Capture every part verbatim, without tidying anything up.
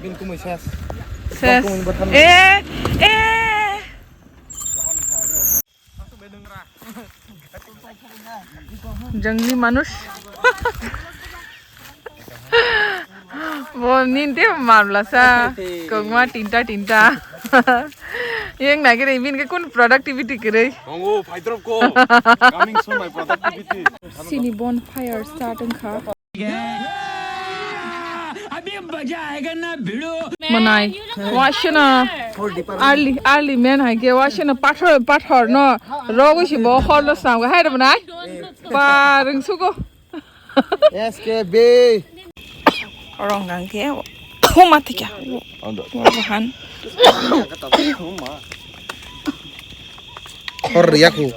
Bini kumui ses. Ses. Kumui ni bwthang. Eh, eh. Jangli manush. Bo ninte marla sa. Kogma tinta tinta. Yang nagire ibin ke kun productivity kere. Tongo, fighter ko. Coming soon, my productivity. Sini bonfire start wngkha. Manai, wasina early, early man hai ke wasina pathor, pathor no rogwi si bo hor no sam hai manai. Pa rung sugo. S K B. Orang gang ke homa tika. Ando. Wahan. Hor ya ku.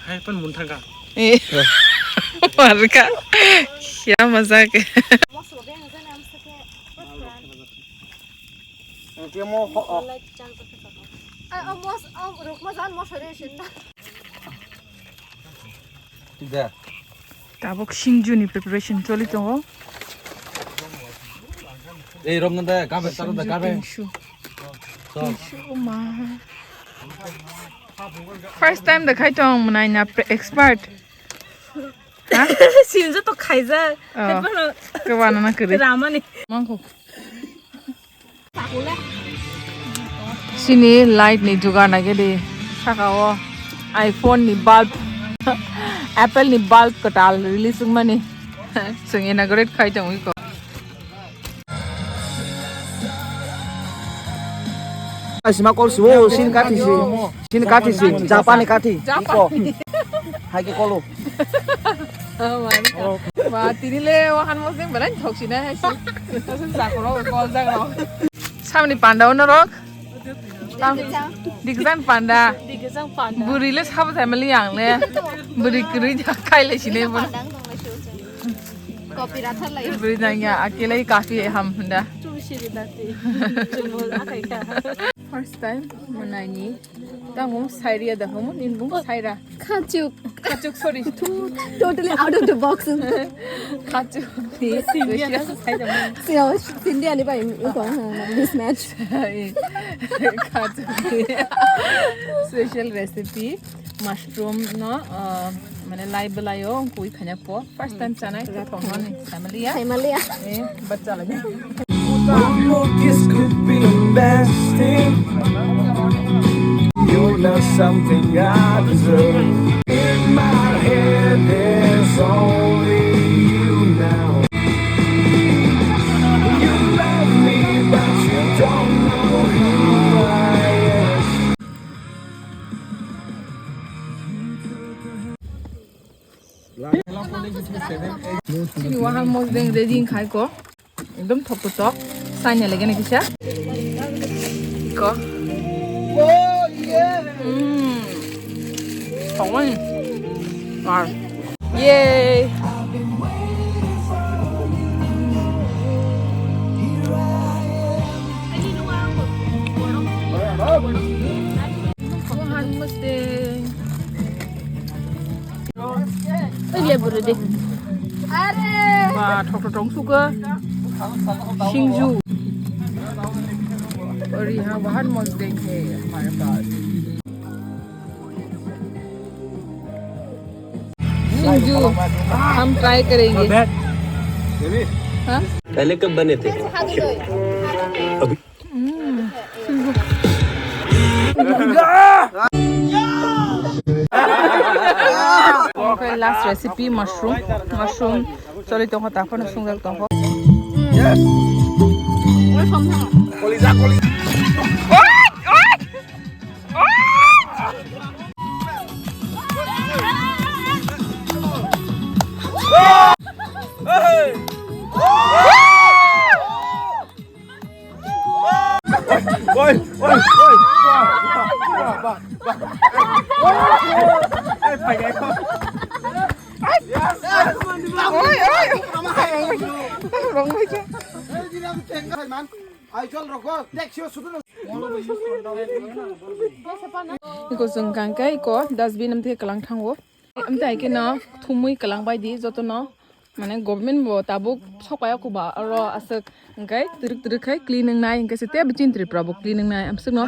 Hai pan mun thangka. Eh. Marka. Kya mazak hai. Ke mo ho. Ah, oh, mos, oh, rukma jan mos hari shin. Tabuk singjuni preparation choli tongo. Ei, rom nanda, gabe, taro da, gabe. Tinshu. So. Tinshu, ma. First time da khai tong mwnai na pre-, expert. Ha? Sinjo to khaijak. Oh. Hai phano. Kebana na kwrwi. Ramani. Mangkuk. Chini light ni jugar nai di saka o iPhone ni bulb, Apple ni bulb kwtal release wngmani chwng inaugurate khai tong iko. Asima kol siwo, sin kathi si, sin kathi si, Japan ni kathi. Japan. Iko. Hai ke kolo. Oh, man. Ba, tini le wahan moseng belai thok sina hai si. Samni panda ono rok. Tam, dikjan panda. Dikjan panda. Buri le sabo thai mali yang le. Buri kiri ja kai le sine bon. Panda ang tong le sio. Kopi rathar lai. Buri jang ya akilai kafi ham hunda. Chum siri dati. Chum akai ka. First time manaini. Tamo Syria da homo, nin bung Syria. Khachuk. Khachuk, sorry. Totally out of the box. Khachuk. Syria na sa Syria. Sio, Syria ni bai, ko, mismatch. Khachuk. Special recipe, mushroom no, uh, mane lai belai o, kui khanya po. First time chanai, to thong mani, family ya. Family ya. Eh, bacha lagi. One more kiss could be the best thing. You're not something I deserve. In my head, there's only you now. You love me, but you don't know who I am. Chini wahan mosdeng ready khai ko. Ekdom thok thok. Sanya lagi na kisa. Ko. Mm. Thok ni. Ar. Yay. Wahan mosdeng. Oi, le buru de. Are. Ba, thok thok thok suka. Singju. Ori ha, wahan mosdeng he. My God. Singju. हम ट्राई करेंगे। हाँ? पहले कब बने थे? अभी। Okay, last recipe, mushroom. Mushroom choli tongkha, taphano sungjak tongkha. Oi, oi, oi. Iko chwng kangkhe iko dustbin amthe kwlang thango. Amthe hai kheno thumwi kwlang bai di jotono. Mane government bo tabuk sok pai ya kuba aro aswk hwnkhe twrwk twrwk khai clean wngnai hwnkhe se teibo chini Tripura bo clean wngnai amswkno.